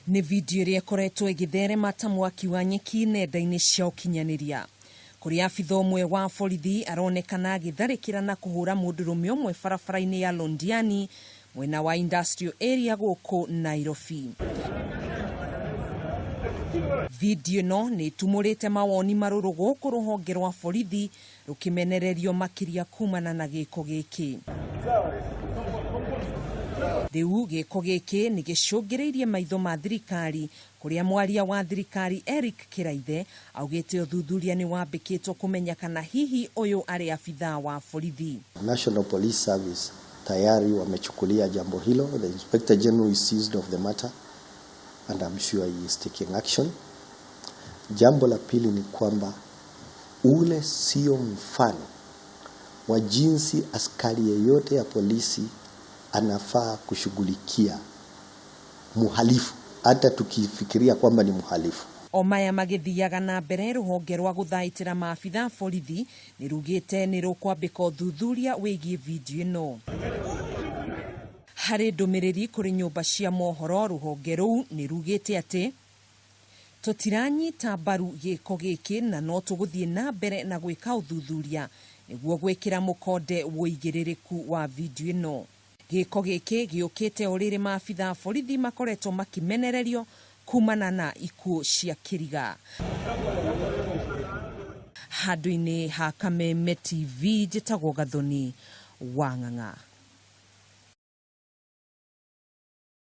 Nĩ video ĩrĩa ĩkoretwo ĩgĩtherema ta mwaki wa nyeki nenda-inĩ cia ũkinyanĩria kũrĩa abitha ũmwe wa borithi aronekana agĩtharĩkĩra na kũhũra mũndũrũme ũmwe barabara-inĩ ya Londiani mwena wa Industrial Area gũkũ Nairobi. Video ĩno nĩ ĩtumũrĩte mawoni marũrũ gũkũ rũhonge rwa borithi rũkĩmenererio makĩria kumana na gĩko gĩkĩ. Rĩu gĩko gĩkĩ nĩ gĩcũngĩrĩirie maitho ma thirikari kũrĩa mwaria wa thirikari Eric Kĩraithe augĩte ũthuthuria nĩ wambĩkĩtwo kũmenya kana hihi ũyũ arĩ abithaa wa borithi. National Police Service tayari wamechukulia jambo hilo. The Inspector General is seized of the matter and I'm sure he is taking action. Jambo la pili ni kwamba ule sio mfano wa jinsi askari yeyote ya polisi anafaa kushughulikia muhalifu, hata tukifikiria kwamba ni mhalifu. O maya magĩthiaga na mbere rũhonge rwa gũthaitĩra maabitha a borithi nĩ rugĩte nĩ rũkwambĩka ũthuthuria wĩgiĩ video ĩno. Harĩ ndũmĩrĩri kũrĩ nyũmba cia mohoro rũhonge rũu nĩ rugĩte atĩ tũtiranyita mbaru gĩko gĩkĩ na no tũgũthiĩ na mbere na gwĩka ũthuthuria nĩguo gwĩkĩra mũkonde wũigĩrĩrĩku wa video ĩno. Gĩko gĩkĩ gĩũkĩte o rĩrĩ maabitha a borithi makoretwo makĩmenererio kumana na ikuũ cia kĩriga. Handũ-inĩ ha Kameme TV njĩtagwo Gathoni wa Ng'ang'a.